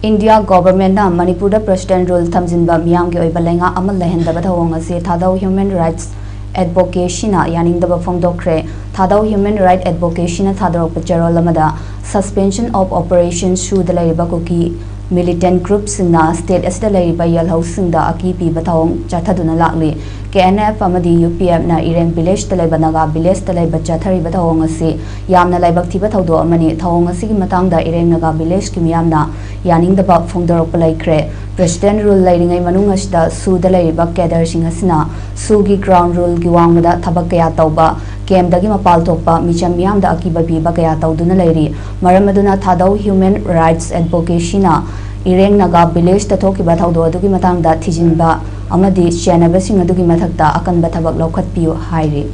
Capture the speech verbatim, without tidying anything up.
India ꯒꯣꯚꯔꯟꯃꯦꯟꯠꯅ ꯃꯅꯤꯄꯨꯔꯗ president rule ꯊꯝꯖꯤꯟꯕ ꯃꯤꯌꯥꯝꯒꯤ ꯑꯣꯏꯕ ꯂꯩꯉꯥꯛ ꯑꯃ ꯂꯩꯍꯟꯗꯕ ꯊꯧꯑꯣꯡ ꯑꯁꯤ ꯊꯥꯗꯧ ꯍ꯭ꯌꯨꯃꯦꯟ ꯔꯥꯏꯠꯁ ꯑꯦꯗꯚꯣꯀꯦꯁꯤꯅ ꯌꯥꯅꯤꯡꯗꯕ ꯐꯣꯡꯗꯣꯛꯈ꯭ꯔꯦ꯫ ꯊꯥꯗꯧ ꯍ꯭ꯌꯨꯃꯦꯟ ꯔꯥꯏꯠ ꯑꯦꯗꯚꯣꯀꯦꯁꯤꯅ ꯊꯥꯗꯣꯔꯛꯄ ꯆꯦꯔꯣꯜ ꯑꯃꯗ, Suspension of Operation ꯁꯨꯗ ꯂꯩꯔꯤꯕ ꯀꯨꯀꯤ ꯃꯤꯂꯤꯇꯦꯟꯠ ꯒ꯭ꯔꯨꯞꯁꯤꯡꯅ ꯁ꯭ꯇꯦꯠ ꯑꯁꯤꯗ ꯂꯩꯔꯤꯕ ꯌꯦꯜꯍꯧꯁꯤꯡꯗ ꯑꯀꯤꯕ ꯄꯤꯕ ꯊꯧꯑꯣꯡ ꯆꯠꯊꯗꯨꯅ ꯂꯥꯛꯂꯤ꯫ ꯀꯦ ꯑꯦꯟ ꯑꯦꯐ ꯑꯃꯗꯤ ꯌꯨ ꯄꯤ ꯑꯦꯐꯅ ꯏꯔꯦꯡ ꯚꯤꯂꯦꯖꯇ ꯂꯩꯕ ꯅꯥꯒꯥ ꯚꯤꯂꯦꯖꯇ ꯂꯩꯕ ꯆꯠꯊꯔꯤꯕ ꯊꯧꯑꯣꯡ ꯑꯁꯤ ꯌꯥꯝꯅ ꯂꯥꯏꯕꯛ ꯊꯤꯕ ꯊꯧꯗꯣꯛ ꯑꯃꯅꯤ꯫ ꯊꯧꯑꯣꯡ ꯑꯁꯤꯒꯤ ꯃꯇꯥꯡꯗ ꯏꯔꯦꯡ ꯅꯥꯒꯥ ꯚꯤꯂꯦꯖꯀꯤ ꯃꯤꯌꯥꯝꯅ ꯌꯥꯅꯤꯡꯗꯕ ꯐꯣꯡꯗꯣꯔꯛꯄ ꯂꯩꯈ꯭ꯔꯦ꯫ ꯄ꯭ꯔꯦꯁꯤꯗꯦꯟꯠ ꯔꯨꯜ ꯂꯩꯔꯤꯉꯩ ꯃꯅꯨꯡ ꯑꯁꯤꯗ ꯁꯨꯗ ꯂꯩꯔꯤꯕ ꯀꯦꯗꯔꯁꯤꯡ ꯑꯁꯤꯅ ꯁꯨꯒꯤ ꯒ꯭ꯔꯥꯎꯟ ꯔꯨꯜꯒꯤ ꯋꯥꯡꯃꯗ ꯊꯕꯛ ꯀꯌꯥ ꯇꯧꯕ, ꯀꯦꯝꯞꯇꯒꯤ ꯃꯄꯥꯜ ꯊꯣꯛꯄ ꯃꯤꯆꯝ ꯃꯤꯌꯥꯝꯗ ꯑꯀꯤꯕ ꯄꯤꯕ ꯀꯌꯥ ꯇꯧꯗꯨꯅ ꯂꯩꯔꯤ꯫ ꯃꯔꯝ ꯑꯗꯨꯅ ꯊꯥꯗꯧ ꯍ꯭ꯌꯨꯃꯦꯟ ꯔꯥꯏꯠꯁ ꯑꯦꯗꯚꯣꯀꯦꯁꯤꯅ ꯏꯔꯦꯡ ꯅꯥꯒꯥ ꯚꯤꯂꯦꯖꯇ ꯊꯣꯛꯈꯤꯕ ꯊꯧꯗꯣꯛ ꯑꯗꯨꯒꯤ ꯃꯇꯥꯡꯗ ꯊꯤꯖꯤꯟꯕ ꯑꯃꯗꯤ ꯆꯦꯟꯅꯕꯁꯤꯡ ꯑꯗꯨꯒꯤ ꯃꯊꯛꯇ ꯑꯀꯟꯕ ꯊꯕꯛ ꯂꯧꯈꯠꯄꯤꯌꯨ ꯍꯥꯏꯔꯤ꯫